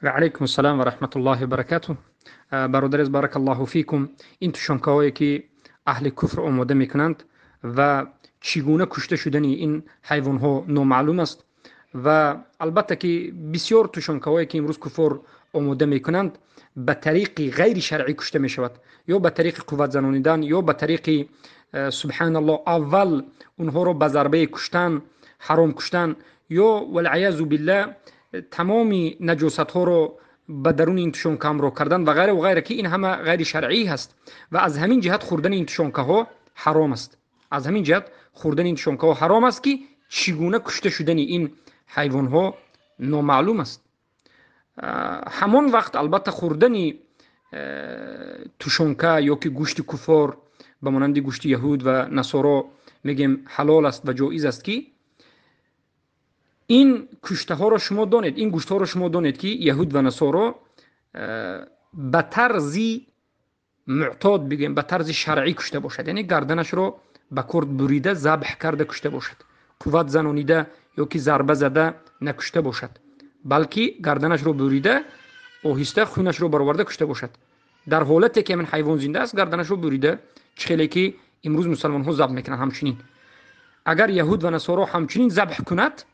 Ва алайкум ассалом ва раҳматуллоҳи ва баракатуҳ. Бародари азиз, баракаллоҳу фикум. Ин тушонкаҳое ки аҳли куфр омода мекунанд ва чӣ гуна кушта шудани ин ҳайвонҳо номаълум аст ва албатта ки бисёр тушонкаҳое ки имрӯз куфор омода мекунанд ба тариқи ғайри шаръӣ кушта мешавад, ё ба тариқи қувват занонидан, ё ба тариқи субҳаналлоҳ аввал онҳоро ба зарбаи куштан, ҳаром куштан, ё валъиязу биллаҳ тамоми наҷосатҳоро ба даруни ин тушонка ҳамроҳ кардан ва ғайра ва ғайра, ки ин ҳама ғайри шаръӣ ҳаст ва аз ҳамин ҷиҳат хӯрдани ин тушонкаҳо ҳаром аст. Аз ҳамин ҷиҳат хӯрдани ин тушонкаҳо ҳаром аст, ки чӣ гуна кушта шудани ин ҳайвонҳо номаълум аст. Ҳамон вақт албатта хӯрдани тушонка ё ки гӯшти куфор ба монанди гӯшти яҳуд ва насоро мегем ҳалол аст ва ҷоиз аст, ки ин куштаҳоро шумо донед, ин гӯштҳоро шумо донед, ки яҳуд ва насоро ба тарзи муътод бигӯем, ба тарзи шаръӣ кушта бошад, яъне гарданашро ба корд бурида забҳ карда кушта бошад, қувват занонида ё ки зарба зада накушта бошад, балки гарданашро бурида оҳиста хунашро бароварда кушта бошад. Дар ҳолате ки ҳамин ҳайвон зинда аст, гарданашро бурида, чӣ хеле ки имрӯз мусалмонҳо забҳ мекунанд. Ҳамчунин агар яҳуд ва насоро ҳамчунин забҳ кунад,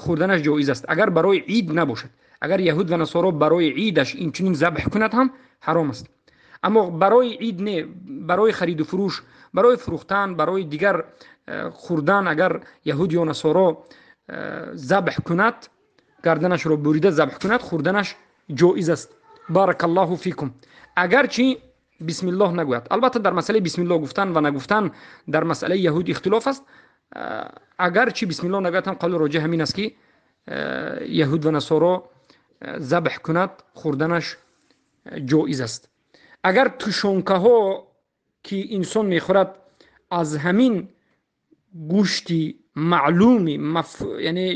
хӯрданаш ҷоиз аст, агар барои ид набошад. Агар яҳуд ва насоро барои идаш инчунин забҳ кунад ҳам ҳаром аст. Аммо барои ид не, барои хариду фурӯш, барои фурӯхтан, барои дигар хӯрдан агар яҳуд ё насоро забҳ кунад, гарданашро бурида забҳ кунад, хӯрданаш ҷоиз аст. Баракаллоҳу фикум. Агарчи бисмиллоҳ нагӯяд. Албатта дар масъалаи бисмиллоҳ гуфтан ва нагуфтан дар масъалаи яҳуд ихтилоф аст. Агарчи бисмиллоҳ нагӯяд ҳам қавли роҷеҳ ҳамин аст, ки яҳуд ва насоро забҳ кунад, хӯрданаш ҷоиз аст. Агар тушонкаҳо ки инсон мехӯрад аз ҳамин гӯшти маълуми, яъне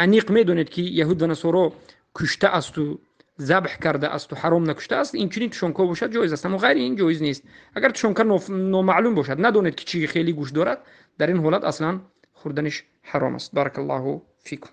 аниқ медонед, ки яҳуд ва насоро кушта асту забҳ карда асту ҳаром накушта аст, инчунин тушонкаҳо бошад ҷоиз аст, аммо ғайри ин ҷоиз нест. Агар тушонка номаълум бошад, надонед ки чӣ хеле гӯшт дорад, дар ин ҳолат аслан хӯрданиш ҳаром аст. Баракаллоҳу фикум.